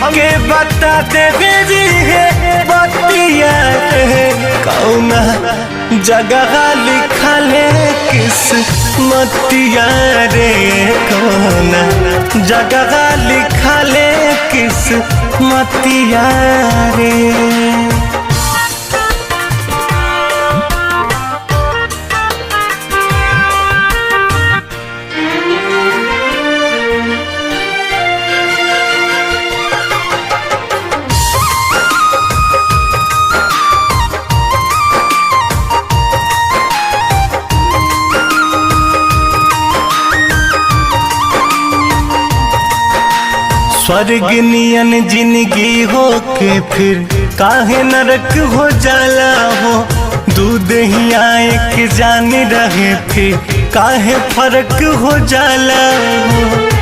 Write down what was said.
हमके बता दे जी है बतिया रे, कौना जगह लिखल है किस्मतिया रे, कौना जगह लिखल है किस्मतिया रे। स्वर्ग नियन जिंदगी हो के फिर काहे नरक हो जाला हो, दूध ही आए के जान रहे फिर काहे फर्क हो जाला हो।